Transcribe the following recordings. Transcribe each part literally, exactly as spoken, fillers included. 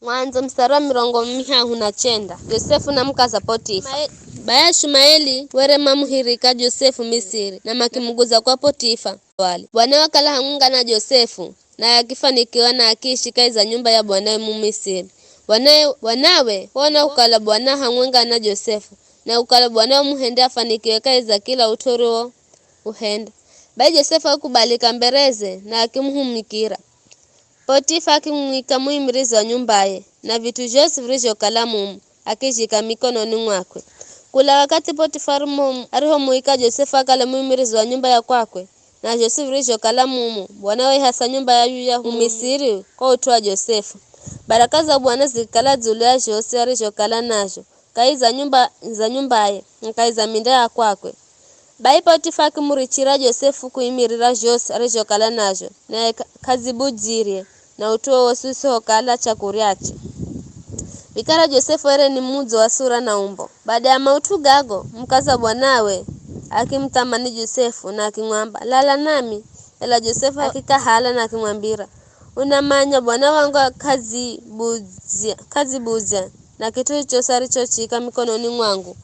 Mwandzo mstari wa mirongo mihahu na chenda. Josefu na mukaza Potifa. Baye Ishumaeli were mamuhirika Josefu Misiri, na makimuguza kwa Potifa. Bwana wakala hamwenga na Josefu, naye akifanikiwa na akiishi kahi za nyumba ya bwanawe Mumisiri. Bwanawe, bwanawe waona ukala Bwana hamwenga na Josefu, na ukala Bwana wamuhende afanikiwe kahi za kila ut'u uriwo uhenda. Bai Josefu akikubali kambereze na akimuhumikira. Potifa akimwika muimirizi wa nyumbaye, na vit'u zhosi virizhokala mumu, akizhika mikononi mwakwe. Kula wakathi Potifa arimo-, arihomuika Josefu akale muimirizi wa nyumba ya kwakwe, na zhosi virizhokala mumu, Bwana waihasa nyumba ya yuya Mumisiri kwa ut'u wa Josefu. Baraka za Bwana zikikala dzulu ya zhosi arizhokala nazho, kahi za nyumba, za nyumbaye, na kahi za minda ya kwakwe. Bai Potifa akimurichira Josefu kuimirira zhosi arizhokala nazho, naye k'a-, k'adzibudzirye na ut'u wowosi usihokala chakuryache. Vikara Josefu were ni mudzo wa sura na umbo. Baada ya maut'u gago, mukaza bwanawe akimuthamani Josefu na akimwamba, "Lala nami." Ela Josefu akikahala na akimwambira, "Unamanya bwana wangu k'adzibudzya, k'adzibudzya na kit'u chochosi arichochiika mikononi mwangu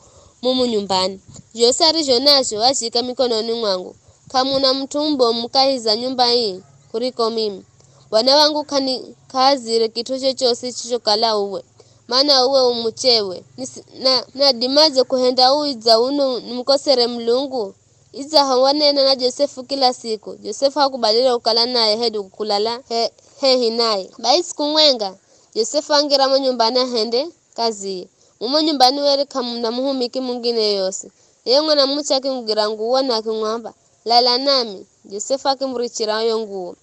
mumu nyumbani. Zhosi arizho nazho waziika mikononi mwangu. K'amuna mut'u mubomu kahi za nyumba ii kuriko mimi. Bwana wangu k'ani-, k'aazire kit'u chochosi chichokala uwe, mana uwe u muchewe. Nisi-, na, nadimadze kuhenda uu idza uno nimukosere Mulungu?" Idzaho wanena na Josefu kila siku, Josefu hakubalire kukala naye hedu kulala he-, hehi naye. Bai siku mwenga, Josefu angira mo nyumbani ahende kaziye. Mumo nyumbani were k'amuna muhumiki mungine yoyosi. Ye mwanamuche akimugira nguwo na akimwamba, "Lala nami." Josefu akimurichira yo nguwo,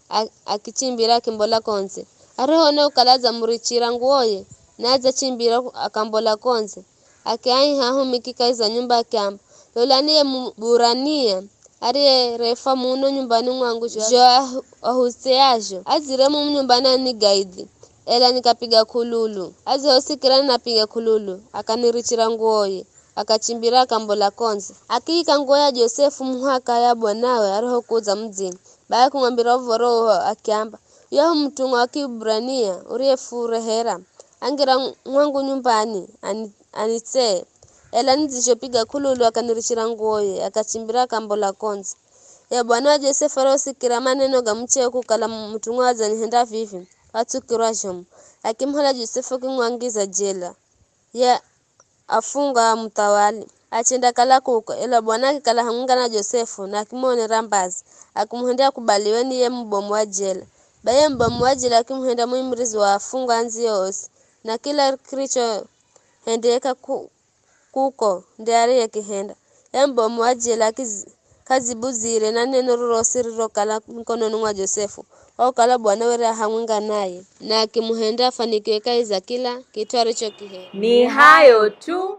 a-, akichimbira akimbola kondze. Arihoona ukala adzamurichira nguwoye, naye adzachimbira akambola kondze. Akiaiha ahumiki kahi za nyumba akiamba, "Lolani ye Muburania ariyerefwa muno nyumbani mwangu zho, zho ahu-, ahutseazho. Adzire mumu nyumbani anigaidhi, ela nikapiga k'ululu. Adzihosikira ninapiga k'ululu, akanirichira nguwoye, akachimbira akambola kondze." Akiika nguwo ya Josefu muhaka ya bwanawe arihokudza mudzini, bai akumwambira uv̱oro uwo akiamba, "Yuyahu mutumwa wa Kiburania uriyefurehera, angira mwangu nyumbani, ani-, anitsee. Ela nidzizhopiga k'ululu akanirichira nguwoye, akachimbira akambola kondze." Ye bwana wa Josefu arihosikira maneno ga muchewe kukala mutumwa adzanihenda vivi, watsukirwa zhomu. Akimuhala Josefu akimwangiza jela, ye afungwa amuthawali. Achendakala kuko, ela Bwana akikala hamwenga na Josefu, na akimuonera mbazi, akimuhendya akubaliwe ni ye mubomu wa jela. Bai ye mubomu wa jela akimuhendya muimirizi wa afungwa andziye osi, na kila kirichohendeka ku-, kuko nde ariyekihenda. Ye mubomu wa jela akizi-, k'adzibudzire na neno rorosi rirokala mikononi mwa Josefu, kwa kukala Bwana were a hamwenga naye, na akimuhendya afanikiwe kahi za kila kit'u arichokihenda. Ni hayo tu.